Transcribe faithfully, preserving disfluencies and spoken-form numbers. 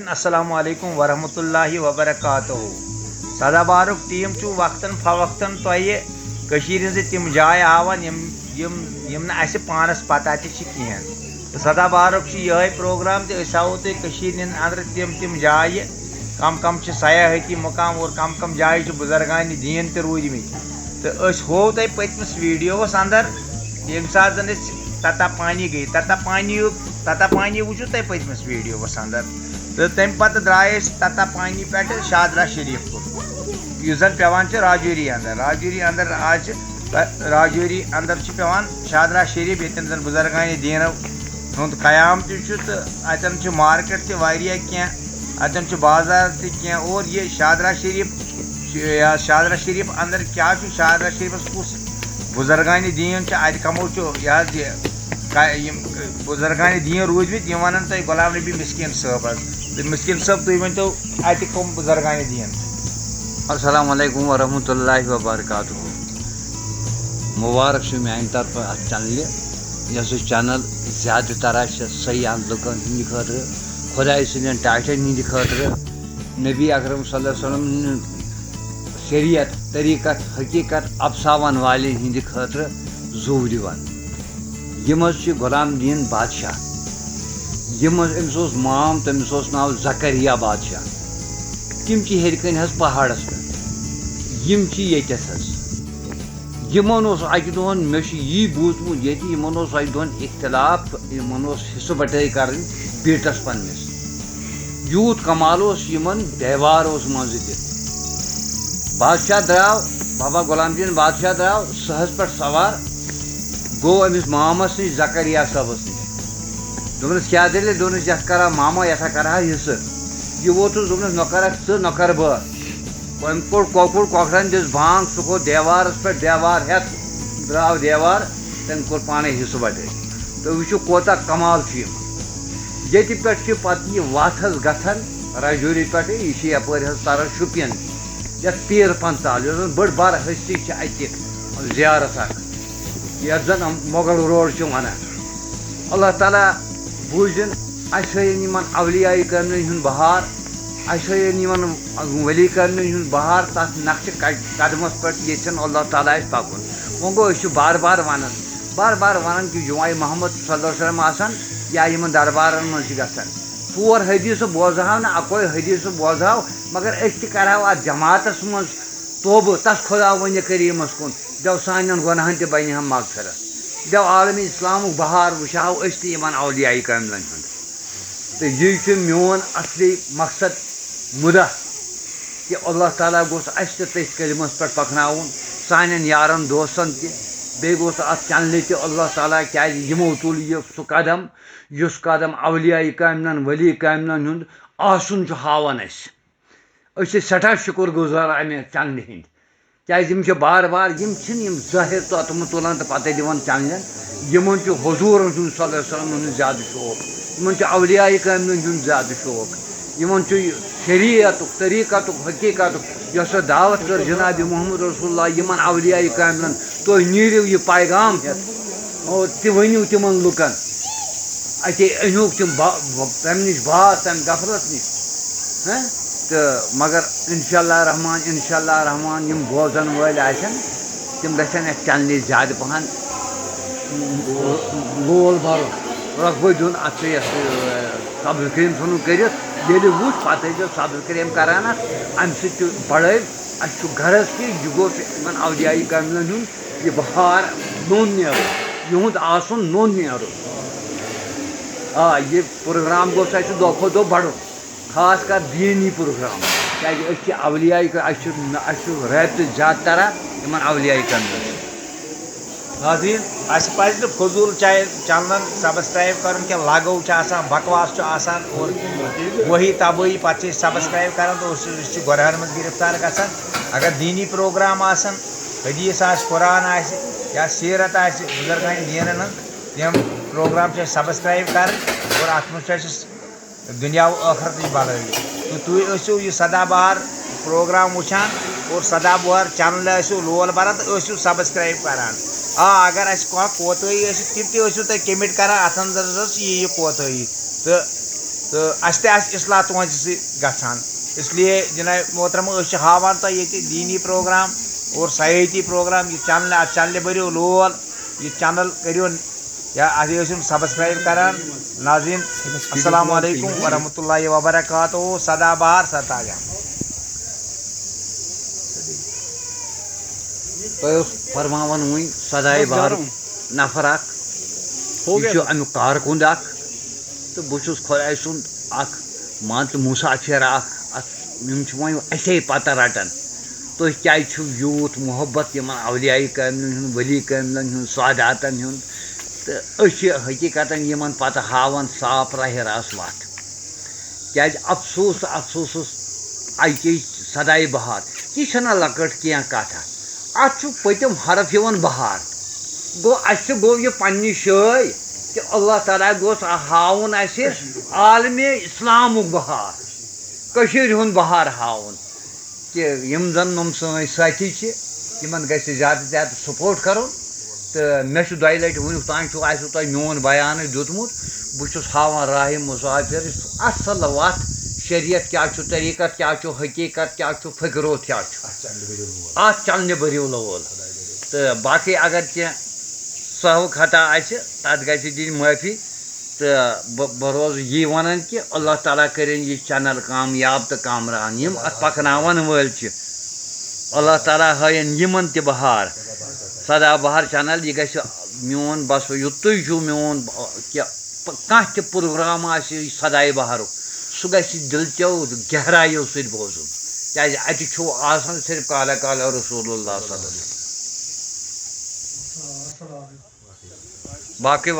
السلام علیکم ورحمۃ اللہ وبرکاتہ۔ سدا بہارُک ٹیٖم چھُ وقتاً فوقتاً تۄہہِ کٔشیٖرِ ہٕنٛزٕ تِم جایہِ ہاوان، یِم یِم یِم نہٕ اَسہِ پانَس پتہ تہِ چھِ کِہیٖنۍ۔ تہٕ سدا بہارُک چھُ یِہوٚے پروگرام، تہٕ أسۍ ہاوو تۄہہِ کٔشیٖرِ ہٕنٛدۍ اَنٛدرٕ تِم تِم جایہِ، کم کم چھِ سیاحتی مقام اور کم کم جایہِ چھِ بُزرگانِ دیٖن تہِ روٗدۍمٕتۍ۔ تہٕ أسۍ ہوو تۄہہِ پٔتمِس ویٖڈیووَس اَنٛدر، ییٚمہِ ساتہٕ زَن أسۍ تتا پانی گٔے، تتا پانی، تتا پانی وٕچھِو تۄہہِ پٔتمِس ویٖڈیووَس اَنٛدر۔ تہٕ تَمہِ پَتہٕ درٛاے أسۍ تتا پانی پٮ۪ٹھٕ شادرا شریٖف کُن، یُس زَن پٮ۪وان چھُ راجوری اَنٛدر۔ راجوری اَنٛدر آسہِ، راجوری اَنٛدر چھِ پٮ۪وان شادرا شریٖف، ییٚتٮ۪ن زَن بُزرگانِ دیٖنو ہُنٛد قیام تہِ چھُ، تہٕ اَتٮ۪ن چھُ مارکیٹ تہِ واریاہ کینٛہہ، اَتٮ۪ن چھُ بازار تہِ کینٛہہ۔ اور یہِ شادرا شریٖف چھُ، یا شادرا شریٖف اَنٛدر کیٛاہ چھُ، شادرا شریٖفَس کُس بُزرگانِ دیٖن چھُ، اَتہِ کَمو چھُ یہِ حظ یہِ کا-، یِم بُزرگانِ دیٖن روٗدۍمٕتۍ، یِم وَنَن تۄہہِ غلام نبی مِسکیٖن صٲب حظ، تہٕ مِسکیٖن صٲب، تُہۍ ؤنۍتو اَتہِ کٕم بُزرگانِ دیٖن چھِ؟ السلام علیکم ورحمۃ اللہ وبرکاتہ۔ مبارک چھُ میٛانہِ طرفہٕ اَتھ چنلہِ، یۄس یہِ چنل زیادٕ تر آسہِ سیاحن لُکن ہٕنٛدِ خٲطرٕ، خۄداے سٕنٛدٮ۪ن ٹاٹھٮ۪ن ہٕنٛدِ خٲطرٕ، نبی اکرم صلی اللہ علیہ وسلم ہٕنٛدِ شریعت، طریٖقت، حقیٖقت اَپساوَن والٮ۪ن ہٕنٛدِ خٲطرٕ زُو دِوان۔ یِم حظ چھِ غلام دیٖن بادشاہ۔ یِم حظ، أمِس اوس مام، تٔمِس اوس ناو زکریا بادشاہ۔ تِم چھِ ہیٚرِ کَنۍ حظ پہاڑَس پٮ۪ٹھ۔ یِم چھِ ییٚتٮ۪تھ حظ۔ یِمَن اوس اَکہِ دۄہَن، مےٚ چھُ یی بوٗزمُت ییٚتہِ، یِمَن اوس اَکہِ دۄہَن اختلاف، یِمَن اوس حصہٕ بٹٲے کَرٕنۍ بیٹَس پنٛنِس۔ یوٗت کمال اوس یِمَن، دیوار اوس منٛزٕ تہِ۔ بادشاہ درٛاو، بابا غلام دیٖن بادشاہ درٛاو سٕہَس پٮ۪ٹھ سوار، گوٚو أمِس مامَس نِش، زکریا صٲبَس نِش۔ دوٚپنَس، "کیٛاہ دٔلیٖل؟" دوٚپنَس، "یَتھ کَرا ماما، یَتھ ہا کَرٕہا حصہٕ۔" یہِ ووتُس، دوٚپنَس، "نہ کَرَکھ ژٕ، نہ کَرٕ بہٕ۔" أمۍ کوٚڑ کۄکُر، کۄکرَن دِژ بانٛگ، سُہ کھوٚت دیوارَس پٮ۪ٹھ، دیوار ہٮ۪تھ درٛاو دیوار، تٔمۍ کوٚر پانَے حصہٕ بَٹٲے۔ تُہۍ وٕچھِو، کوتاہ کمال چھُ یِمَن۔ ییٚتہِ پٮ۪ٹھ چھِ پَتہٕ یہِ وَتھ حظ گژھان راجوری پٮ۪ٹھٕ، یہِ چھِ یَپٲرۍ حظ تَران شُپین، یَتھ پیٖر پنٛژال، یۄس زَن بٔڑ بار ہستی چھِ اَتہِ زیارت اَکھ، یَتھ زَن مۄغل روڈ چھِ وَنان۔ اللہ تعالیٰ بوٗزِن اَسہِ ہٲیِن یِمَن اولیاء کامٮ۪ن ہُنٛد بہار، اَسہِ ہٲیِن یِمَن ولی کامٮ۪ن ہُنٛد بہار تَتھ نقشہِ قد-، قدمَس پٮ۪ٹھ، ییٚتٮ۪ن اللہ تعالیٰ آسہِ پَکُن۔ وۄنۍ گوٚو، أسۍ چھِ بار بار وَنان، بار بار وَنان کہِ جمعہ محمد صلی اللہ علیہ وسلم آسان یا یِمَن دربارَن منٛز چھِ گژھان۔ ژور حدیثہٕ بوزہاو نہٕ، اَکوے حدیثہٕ بوزہاو، مگر أسۍ تہِ کَرہاو اَتھ جماعتَس منٛز توبہٕ تَس خۄدا وۄنہِ کریٖمَس کُن، دٮ۪و سانٮ۪ن گۄناہَن تہِ بَنہِ ہا مغفرت، دٮ۪و عالمِ اِسلامُک بہار وٕچھہاو أسۍ تہِ یِمَن اولیاء کاملَن ہُنٛد۔ تہٕ یہِ چھُ میون اصلی مقصد مُدعا، کہِ اللہ تعالیٰ گوٚژھ اَسہِ تہِ تٔتھۍ کلمس پٮ۪ٹھ پکناوُن، سانٮ۪ن یارن دوستن تہِ، بیٚیہِ گوٚژھ اَتھ چنلہِ تہِ اللہ تعالیٰ، کیازِ یِمو تُل یہِ سُہ قدم، یُس قدم اولیاء کاملن، ولی کاملن ہُنٛد آسُن چھُ ہاوان اَسہِ۔ أسۍ چھِ سٮ۪ٹھاہ شُکر گُزار اَمہِ چنلہِ ہٕنٛدۍ۔ کیازِ یِم چھِ بار بار، یِم چھِنہٕ یِم ظٲہِر توتمہٕ تُلان تہٕ پَتَے دِوان چَنلٮ۪ن۔ یِمَن چھُ حضوٗرَن ہُنٛد صلی اللہ علیہ وسلمَن ہُنٛد زیادٕ شوق، یِمَن چھُ اولیاء کاملَن ہُنٛد زیادٕ شوق، یِمَن چھُ یہِ شریعتُک، طریٖقتُک، حقیٖقتُک، یۄس سۄ دعوت کٔر جناب محمد رسول اللہ یِمَن اولیاء کاملَن، تُہۍ نیٖرِو یہِ پیغام ہٮ۪تھ اور تہِ ؤنِو تِمَن لُکَن، اَتے أنۍہوکھ تِم با-، تَمہِ نِش باز، تَمہِ غفلت نِش۔ ہہ؟ تہٕ مگر انشاءاللہ رحمان، انشاءاللہ رحمان، یِم بوزن وٲلۍ آسن، تِم گژھن اَتھ چنلہِ زیادٕ پہن لول بَرُن، رۄقبہٕ دیُن اَتھ سۭتۍ، یَتھ، اَ، سبسکرایب ژھٕنُن کٔرِتھ۔ ییٚلہِ وٕچھ، پَتہٕ ٲسۍزیو سبسکرایب کران اَتھ، اَمہِ سۭتۍ تہِ بڑٲوۍ۔ اَسہِ چھُ غرض کہِ یہِ گوٚژھ یِمن اولیاء کاملن ہُنٛد یہِ بہار نوٚن نیرُن، یِہُنٛد آسُن نوٚن نیرُن۔ آ، یہِ پروگرام گوٚژھ اَسہِ دۄہ کھۄتہٕ دۄہ بڑُن۔ خاص کر دیٖنی پروگرام، کیازِ أسۍ چھِ اولیاء کرام، اَسہِ چھُ، اَسہِ چھُ رٲبطہٕ زیادٕ تران یِمَن اولیاء کرامن سۭتۍ۔ ناظریٖن، اَسہِ پَزِ نہٕ فضوٗل چاے-، چینلَن سبسکرائب کَرُن کینٛہہ، لَگو چھُ آسان، بکواس چھُ آسان اور وہی تبٲہی، پَتہٕ چھِ أسۍ سبسکرائب کَران تہٕ أسۍ چھِ، أسۍ چھِ گۄناہَن منٛز گِرفتار گژھان۔ اگر دیٖنی پروگرام آسَن، حدیث آسہِ، قرآن آسہِ یا سیرت آسہِ بُزرگانِ دیٖنَن ہٕنٛز، تِم پروگرام چھِ اَسہِ سبسکرائب کَرٕنۍ اور اَتھ منٛز چھُ اَسہِ دُنیا و ٲخرتٕچ بلٲیی۔ تہٕ تُہۍ ٲسِو یہِ سدا بہار پروگرام وٕچھان اور سدا بہار چینلہِ ٲسِو لول بران تہٕ ٲسِو سبسکرائب کران۔ آ، اگر اَسہِ کانٛہہ کوتٲہی ٲسِو، تِم تہِ ٲسِو تُہۍ کمنٹ کران، اَتھ اندر حظ یہِ، یہِ کوتٲہی۔ تہٕ تہٕ اَسہِ تہِ آسہِ اصلاح تُہنٛزِ سۭتۍ گژھان۔ اس لیے جناب محترم، أسۍ چھِ ہاوان تۄہہِ ییٚتہِ دیٖنی پروگرام اور سیٲحتی پروگرام۔ یہِ چینل، اَتھ چینلہِ بٔرِو لول، یہِ چینل کٔرِو یا اَتھ ٲسِو سبسکرائب کران۔ ناظرین، السلام علیکم ورحمۃ اللہ وبرکاتہ۔ سدا بہار سدا جان۔ تۄہہِ اوس فرماوان وٕنۍ سداے بہار نفر اکھ، یہِ چھُ امیُک کارکُن اکھ، تہٕ بہٕ چھُس خۄداے سُنٛد اکھ، مان ژٕ، مسافر اکھ۔ اتھ، یِم چھِ وۄنۍ اسے پتہ رٹان، تُہۍ کیازِ چھِو یوٗت محبت یِمن اولیاء کاملن ہُنٛد، ولی کاملن ہُنٛد، ساداتن ہُنٛد؟ تہٕ أسۍ چھِ حقیقتاً یِمن پتہ ہاوان صاف راہِ راست وتھ۔ کیازِ افسوس تہٕ افسوسس اکے سداے بہار، یہِ چھنہ لۄکٕٹ کینٛہہ کتھ۔ اتھ چھُ پٔتِم حرف یِوان بہار۔ گوٚو، اسہِ تہِ گوٚو یہِ پننہِ جایہِ کہِ اللہ تعالیٰ گوٚژھ ہاوُن اسہِ عالمِ اسلامُک بہار، کٔشیٖرِ ہُنٛد بہار ہاوُن، کہِ یِم زن یِم سٲنۍ سٲتھی چھِ، یِمن گژھِ زیادٕ زیادٕ سپورٹ کرُن۔ تہٕ مےٚ چھُ دۄیہِ لٹہِ وُنیُک تام چھُ، آسِوٕ تۄہہِ میون بیانٕے دیُتمُت۔ بہٕ چھُس ہاوان راہِ مسافر اصل وتھ، شریعت کیٛاہ چھُ، طریٖقت کیٛاہ چھُ، حقیٖقت کیٛاہ چھُ، فقروت کیٛاہ چھُ۔ اتھ چنلہِ بٔرِو لول۔ تہٕ باقٕے اگر کینٛہہ سہو خطا آسہِ، تتھ گژھِ دِنۍ معٲفی۔ تہٕ بہٕ، بہٕ روزٕ یی وَنان کہِ اللہ تعالیٰ کٔرِنۍ یہِ چینل کامیاب تہٕ کامران، یِم اَتھ پَکناوَن وٲلۍ چھِ۔ اللہ تعالیٰ ہٲیِن یِمَن تہِ بہار۔ سدا بہار چینل، یہِ گژھِ میون بس، یُتُے چھُ میون کہِ کانٛہہ تہِ پروگرام آسہِ سداے بہارُک، سُہ گژھِ دِلچو گہرایو سۭتۍ بوزُن، کیٛازِ اَتہِ چھُ آسان صرف قال قال رسول اللہ صلی اللہ علیہ وسلم۔ باقٕے